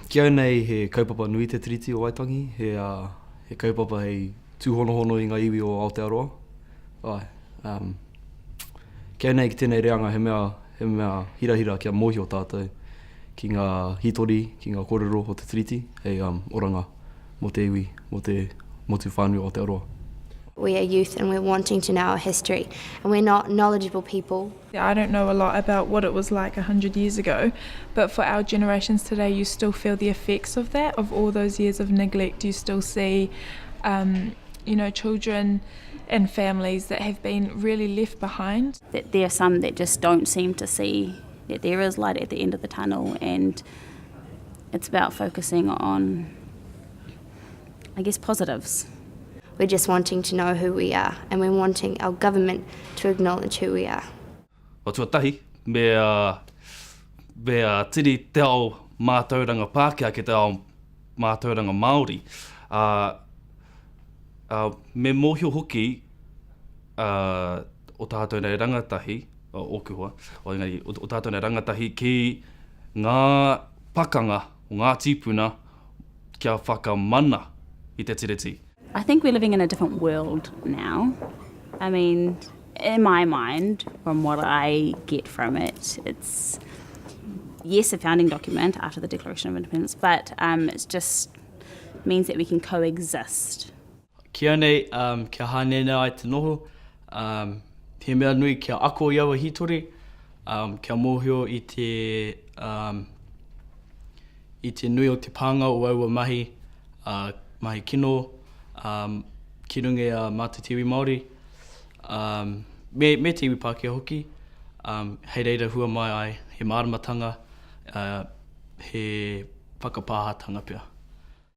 Ki au nei he kaupapa nui te Tiriti o Waitangi, he, uh, he kaupapa hei tūhonohono i ngā iwi o Aotearoa. Ai, um, ki au nei ki tēnei reanga he mea, he mea hirahira kia mōhio tātou ki ngā hītori, ki ngā kōrero o te Tiriti hei um, oranga mō te iwi, mō te motu whānui o Aotearoa. We are youth and we're wanting to know our history and we're not knowledgeable people. I don't know a lot about what it was like 100 years ago, but for our generations today, you still feel the effects of that, of all those years of neglect. You still see, um, you know, children and families that have been really left behind. That there are some that just don't seem to see that there is light at the end of the tunnel and it's about focusing on, I guess, positives. We're just wanting to know who we are and we're wanting our government to acknowledge who we are. O tuatahi, me, me tiri te ao mātauranga Pākehā ki te ao mātauranga Māori. Ā, ā, me mōhio hoki ā, o tātou nei rangatahi, o ōku hoa, o engari, o, o tātou nei rangatahi ki ngā pakanga o ngā tīpuna kia whakamana i te Tiriti. I think we're living in a different world now. I mean, in my mind, from what I get from it, it's yes, a founding document after the Declaration of Independence, but um, it just means that we can coexist. Ki au nei, um, kia hāneanea ai te noho, um, he mea nui kia ako i aua hītori, um, kia mōhio i te, um, i te nui o te pānga o aua mahi, uh, mahi kino, um, ki runga i a mātou te iwi Māori, um, me, me te iwi Pākehā hoki, um, hei reira hua mai ai he māramatanga, uh, he whakapāhatanga pea.